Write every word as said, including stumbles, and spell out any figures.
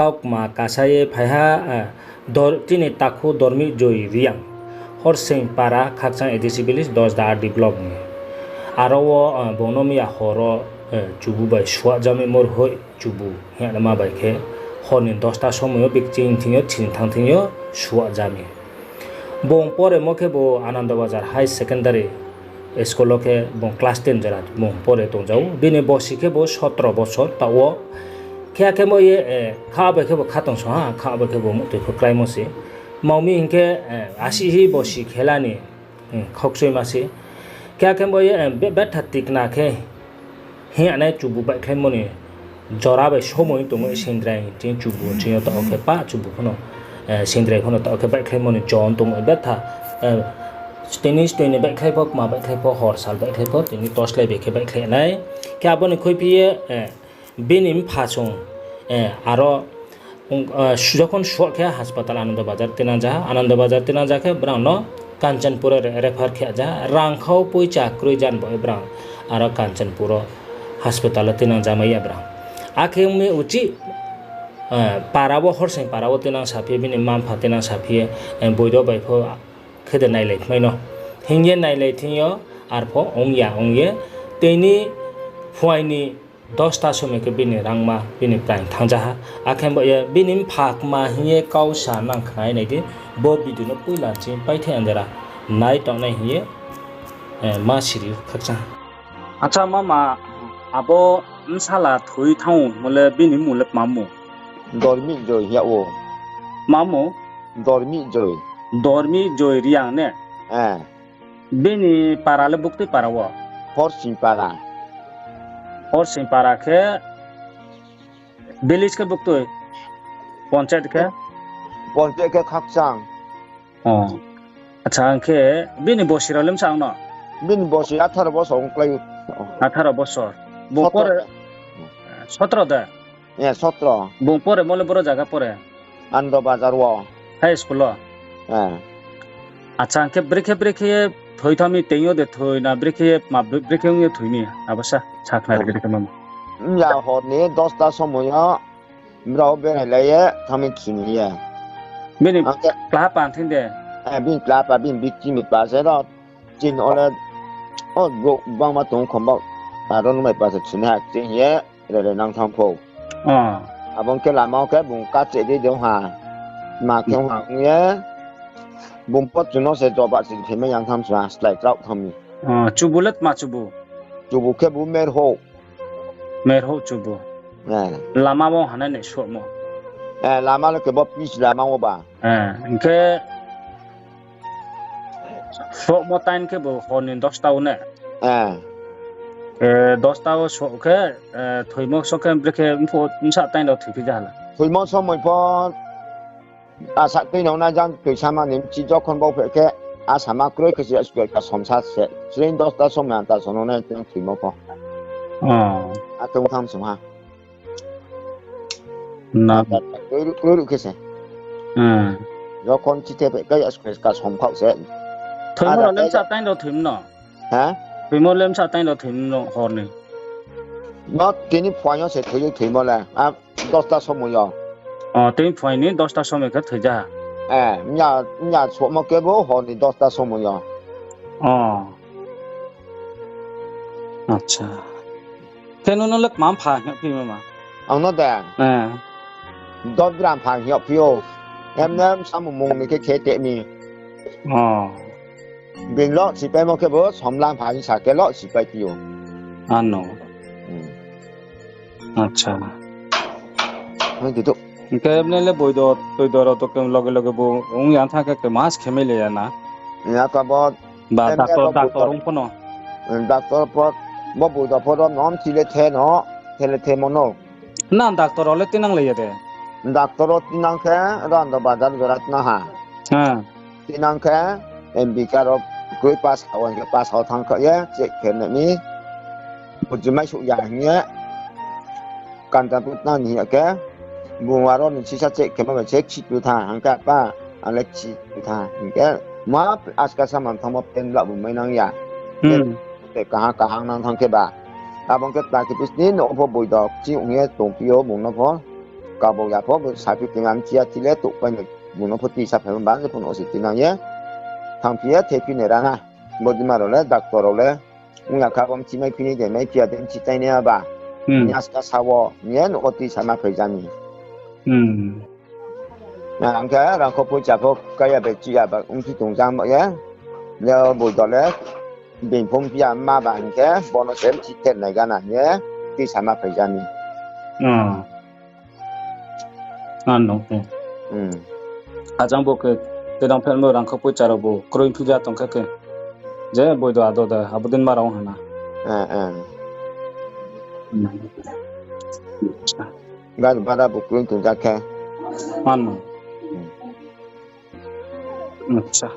Taukma kasa ye phai ha, chini takhu Dormijoi Reang, Horsing Para, Khakchang A D C village, Dosda R D block ni. Aro wo bung no miya hor wo chubu bai suah jami, morhoi chubu hing ye ma bai khe, hor ni dosta somoi yo bikching thing yo, chini thang thing yo suah jami. Bung poremo khe bo Anando Bazar High Secondary School wo khe bung class ten jora bung pore tongja ou. Bini bosi khe bo sotro bosor taoh wo. Khe akhe bo ye, kha bai khe bo khatungsung ha, kha bai khe bo muhtoi pho kláimo se. Mao mi hing khe, asi hi bosi khela ni, khakchoima se. Khe akhe bo ye, betha tikna khe, hing ye nai chubu baihkhlaimo ni jora bai somoi tongmo sindrai ching chubu ching yo taoh khe pa chubu pho no, sindrai pho no taoh khe baihkhlaimo ni jon tongmo betha, tini stoi ni baihkhlai pho, kma baihkhlai pho, hor sal baihkhlai pho, tini torchlight bai khe baihkhlai nai. Khe abo ni khuiphi ye, bini mpha sung, aro, jokhon suah khe hospital Anando Bazar tinang ja ha, Anando Bazar tinang ja khe brao no Kanchanpur wo refer khe ja ha, rang khau poicha kroi jan bo brao aro Kanchanpur wo hospital wo tinang ja mai ya brao. Akhe ong mi uchih, para wo, Horsing Para wo tinang saphi ye, bini mma-mpha tinang saphi ye, boido bai pho khe de nailai mai no hing ye nailai thing yo, arpho ong ya ong ye, tini phuaing ni dosta somoi khe bini rangma, bini praing thanng ja ha. Akhe bo ye bini mpha kma hing ye kau sa nang khna ye nai di, bo video no poila ching paithai andera nai tongnai hing ye, ma siri khakchang. Acha mama, abo bsala thoi thanng ou mo le bini mmung le kma mmung? Dormijoi hing yag ou. Kma mmung? Dormijoi. Dormijoi Reang ne? Bini para le buktui para wo? Horsing Para. Horsing Para khe village khe buktui? Panchayat khe? Panchayat khe Khakchang. Acha, hing khe bini bosi rao le bsa ong no? Bini bosi atharo bosor ong klái ou. Atharo bosor. Bung pore, sotro de? Bung poremo le boro zaga pore? Anando Bazar wo. High school wo? Acha, hing khe brekhe brekhe ye thoi thanng mi, teing yo de thoi na, brekhe ye ma, brekhe ong ye thoi mi, abo sa sakhnari brekhe mama. Mya hor ni dosta somoi yo brao berai lai ye thanng mi chini ye. Bini klaha pa thing de? Bini klaha pa, bini bikti ni pa se ro. Chini o le, o brouh gbangma tong khomba, aro nung bai pa se chini ha ching ye, rere nang thanng pho. Abo ong khe lama wo khe bung kacheh dei de ong ha. Ma khe ong ha ong ye, bung pho chung no se joba se phaimai yang tham sa, slái kraoh thanng mi. Chubu le tma chubu? Chubu khe bu merhouh. Merhouh chubu. Lama wo hanai nai suhmo? Lama le khe bo pitch lama wo ba. Hing khe suhmo time khe bo hor ni dosta wo ne? Dosta wo suh khe, thoimo so khe brekhe bsa time rao thoiphi ja ha la? Thoimo somoi pho asa tui nang nai jang toisa ma ni bchi jokhon bau phe khe asama kroi khe se school ka somsa se. Srein dosta somoi anta sono nai tong thoimo pho. Atong tham sung ha. Kroi ruh khe se. Jokhon chithe phe khe school ka somkhaoh se. Thoimo rao le bsa time rao thoimo no? Thoimo le bsa time rao thoimo no hor ni? Bo tini phuaing yo se thoi ou thoimo le. Dosta somoi yo. Tini phuaing ni dosta somoi khe thoi ja ha? Mya, mya suhmo khe bo hor ni dosta somoi yo. Acha. Khe nung no le kma mpha hing yagphi mama? Ang no de? Dobra mpha hing yagphi ou. Emne samung mung ni khe khe te mi. Bini lo sipaimo khe bo somla mpha hing sa khe lo sipai phi ou. Ano. Acha. Hing khe emne le boido, boido rao to khe loge loge bo ong ya thanng khe, khe mas khe mai le ya na? Ba doctor, doctor ong pho no? Doctor pho, bo boido pho ro nom thi le the no, the le themo no. Na doctor rao le tinang lai ya de? Doctor rao tinang khe, ro Anando Bazar jora tinang ha. Tinang khe, M B K rao kroi pass ha, hing khe pass ha thanng kha ye, check khe nai mi. Bo jumai souh ya hing ye. Kanta putna ni ya khe, bung aro ni sisa check khe ma bai se kchi tu tha, hing khe apa, ang le kchi tu tha, hing khe, ma aska samang thanngmo pen la bu mai nang ya. Tei kahang kahang nang thanng khe ba. Abo ong khe ta khe pisni no pho boido kchi ong ye tongphi ou bung no pho. Kabo ya pho bo saphi tini ang chia chile touhpai ni, bung no pho tisa phai ba je pho no se tinang ye. Thangphi ye thephi ni rana. Bodima rao le, doctor rao le. Ong ya kha bo mchi mai phini de, mai phiya de, mchi tai nai ya ba. Hmm. Ni aska sa wo, ni ye nouh wo tisa ma phai jani. Hmm. Na, ang khe rangkho poicha pho kaya bai chiya ba, ongphi tong jang ba ye. Ni bo dole, bini phone phiya ma ba hing khe, bono se mchi ter nai gana ye, tisa ma phai jani. Hmm. Ano, hmm. Hmm. Ajang bo khe, tedang phelmo rangkho poicha rao bo, kroi phiya tong khe khe. Je boido ado de, abo din ma rao hana. Eh, eh. Hmm. Gari bhara bo kroi tong ja khe. Ano. Hmm. Acha.